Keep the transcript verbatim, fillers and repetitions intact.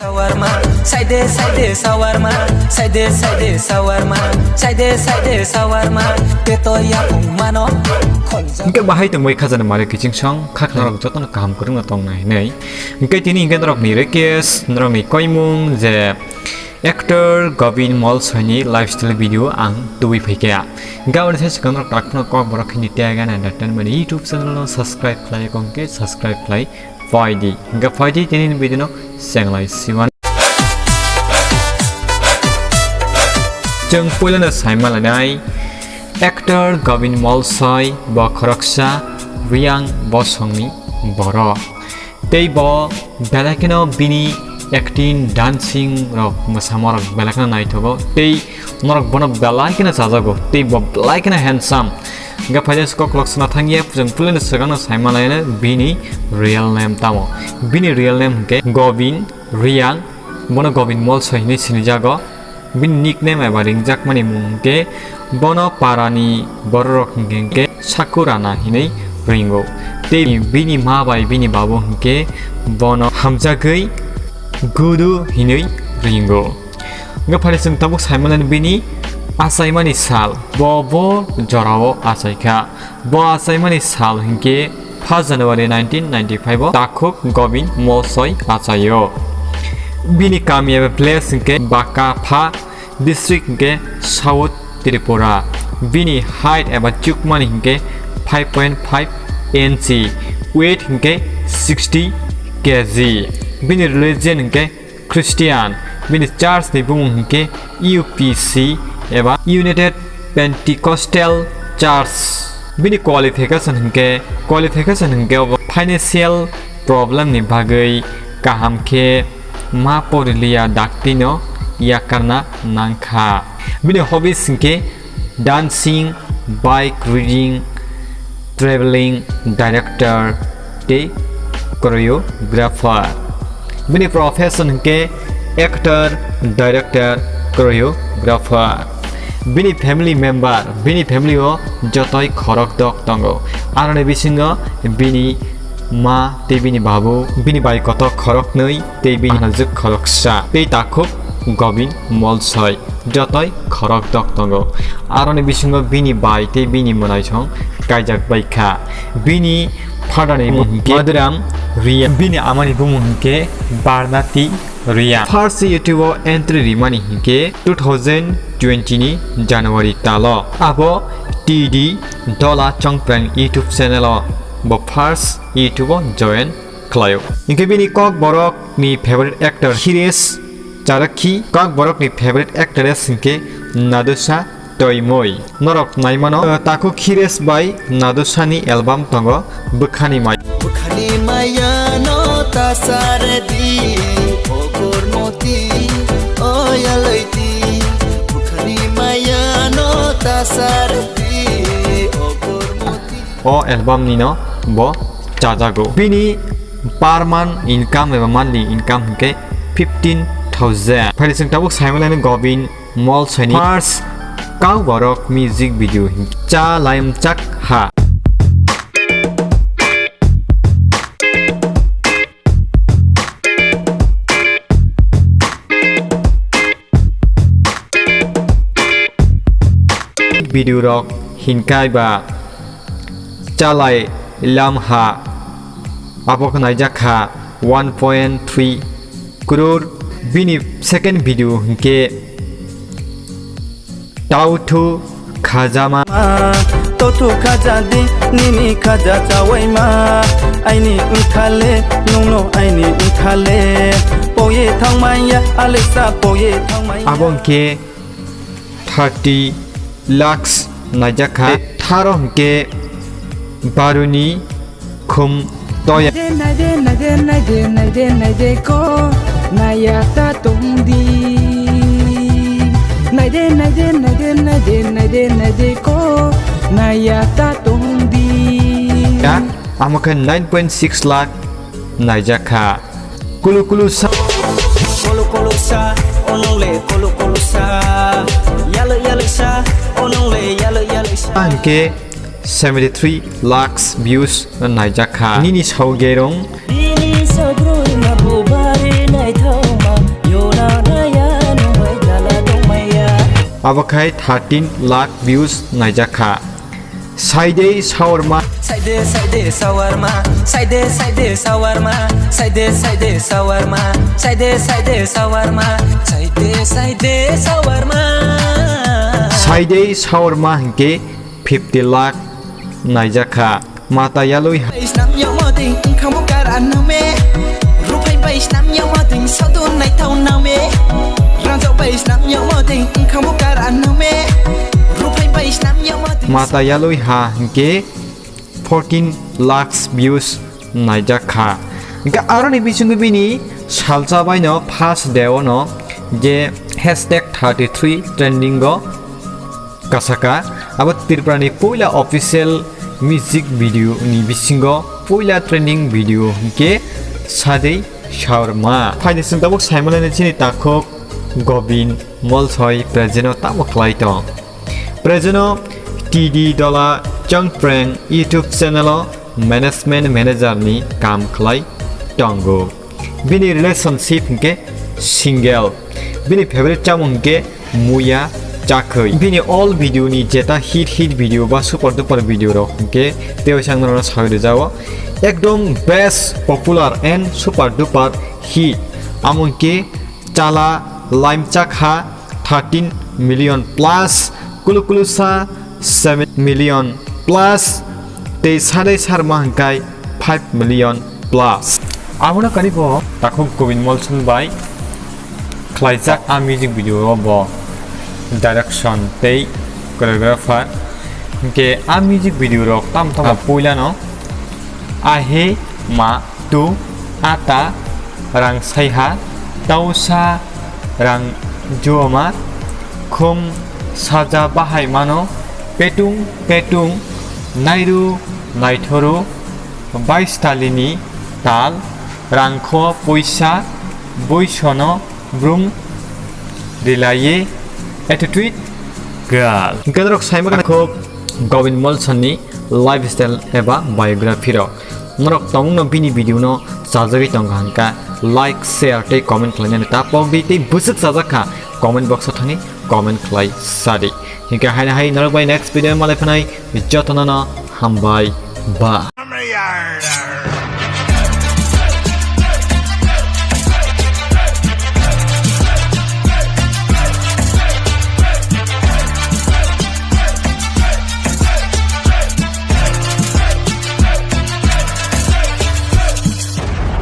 Shawarma, saide saide shawarma, saide saide shawarma, saide saide shawarma, teto yapung mano. Hingke bahai tongbai khajani mari kiching song, khaknarok jotono kaham kwrwngno tongna hinwi. Hingke tini hingke norokni request, norokni koimung je actor Gobin Molsoini lifestyle video ang tubui phaikha. Hingke aboni sai swkang norok takhno kok borok hini Tag and Entertainment YouTube channel no subscribe khlai, kok hingke subscribe khlai. Phaidi, hingke phaidi tini ni video no chenglai siwan. Chwng puilano saima lainai actor Gobin Molsoi bo khoroksa Reang bosongni borok. Tei bo belai kheno bini acting, dancing rok, mwsama rok belai kheno naithogo. Tei norok bono belai kheno chajago. Tei bo belai kheno handsome. Hingke phaida se koklok sona thangya, chwng puilano swkangno saima lainai bini real name tamo. Bini real name hingke Gobin Reang, bono Gobin Molsoi hinwi sinijago. Bini nickname eba ringjakmani mung hingke bono parani bororok hingke hingke Sakurana hinwi ringo. Tei bini ma bai bini babu hingke bono hamjagwi Gudu hinwi ringo. Hingke phaida chwng tabuk saimanani bini achaimani sal. Bo bo jorao achaikha. Bo achaimani sal hingke first January nineteen ninety-five o takhuk Gobin Molsoi achaio. Bini kami eba village hingke Bakapha, district hingke South Tripura. Bini height eba chukmani hingke five point five inch, weight hingke sixty K G. Bini religion hingke Christian, bini church ni bumung hingke U P C eba United Pentecostal Church. Bini qualification hingke, qualification hingke obo financial problem ni bagwi kaham khe ma poriliya dakti no yakarna nangkha. Bini hobbies hingke dancing, bike riding, traveling, director tei choreographer. Bini profession hingke actor, director, choreographer. Bini family member, bini family o jotoi khorok dok tongo. Aroni bisingo bini ma tei bini babu, bini bai kotok khoroknwi tei bini hanajwk khoroksa tei takhuk Gobin Molsoi. Jotoi khorok dok tongo. Aroni bisingo bini bai tei bini mwnaisong kaijak bai kha. Bini father ni bumung hingke Madhuram Reang, bini ama ni bumung hingke Barnati Reang. First YouTube o entry rimani hingke two thousand twenty ni January talo. Abo T D Dola Chongprang YouTube channel o bo first YouTube o join khlaio. Hingke bini kokborok ni favorite actor Hiresh Charakhi, kokborok ni favorite actress hingke Nadusha Toimoi. Norok naimano, eh, takhuk Hiresh bai Nadusha ni album tongo Bwkhani Mai. Bwkhani maya no tasar di, o Kormoti, o Yaloiti. Bwkhani maya no tasar di, o Kormoti. O album ni no bo chajago. Bini per month income eba monthly income hingke fifteen thousand. Phaidi chwng tabuk saimanani Gobin Molsoi ni first kokborok music video hingke Cha Laimchak Ha. Video rok hinkai ba Cha Lailamha, abo khe naijak kha one point three crore. Bini second video hinkhe Tauthu Khajama. Tauthu khaja di nini khaja chawaima, aini wngkhale nungno aini wngkhale, poye thangmaya alisa poye thangmaya. Abo hinkhe thirty lakhs naijak kha. Tharo hinkhe Baruni khum toya. Naide, naide, naide, naide, naide, naide ko naya ta tongdi. Naide, naide, naide, naide, naide, naide ko naya ta tongdi. Ya, amo khe nine point six lakh naijak kha. Kulu kulu sa. Kulu kulu sa, onongle kulu kulu sa. Yalo yalo sa, onongle yalo yalo sa. Ang ke seventy three lakhs views naijak kha. Nini sao gerong. Nini sao gerong ma bubari naithok ma. Abo khai thirteen lakh views naijak kha. Saide Shawarma. Saide, saide, Shawarma. Saide, saide, Shawarma. Saide, saide, Shawarma. Saide, saide, Shawarma. Saide, saide, Shawarma. Saide Shawarma hinkhe fifty lakh naijak kha. Mata yalwi ha- Bai snam yamo ding, wngkhamu kar aname. Ruphai bai snam yamo ding, sodu naithau name. Ranjak bai snam yamo ding, wngkhamu kar aname. Ruphai bai snam yamo ding. Mata yalwi ha hinkhe fourteen lakhs views naijak kha. Hinkhe aroni bisingo bini salsa baino first day ono je hashtag thirty three trending o kasaka, abo Tripura ni puila official music video ni bisingo puila trending video hinkhe Saide Shawarma. Phaidi chwng tabuk saimanani chini takhuk Gobin Molsoi present o tamo khlai tong. Present o T D Dola Chongpreng YouTube channel o management manager ni kam khlai tongo. Bini relationship hinkhe single. Bini favorite chamung hinkhe muya chakhwi. Bini all video ni jeta hit hit video ba super duper video rok hinkhe tei waisa ang norokno sawi rwjago. Ekdom best popular and super duper hit. Amo hinkhe Chala Laimchakha thirteen million plus, Kulukulusa seven million plus, tei Saide Shawarma hinkhe five million plus. Abono karibo takhuk Gobin Molson bai khlaijak a music video o bo direction tei choreographer. Hinkhe a music video rok tamo tamo puilano Ahe Ma Tu Ata Rang Saiha Tausa Rang Juama Khum Saja Bahai Mano Petung Petung Nairu Naithoru Baistalini Tal Rangkho Poisa Boisono Brum Rilaye Attitude Girl. Hinkhe norok saima khana kho Gobin Molson ni lifestyle eba biography rok. Norok tongmungno bini video no chajagwi tongkha hinkha like, share tei comment khlainani ta pokdi tei bwswk chajakha comment box o thangwi comment khlai sadi. Hinkhe haino hai norok bai next video malai phanai jotono no hambai ba.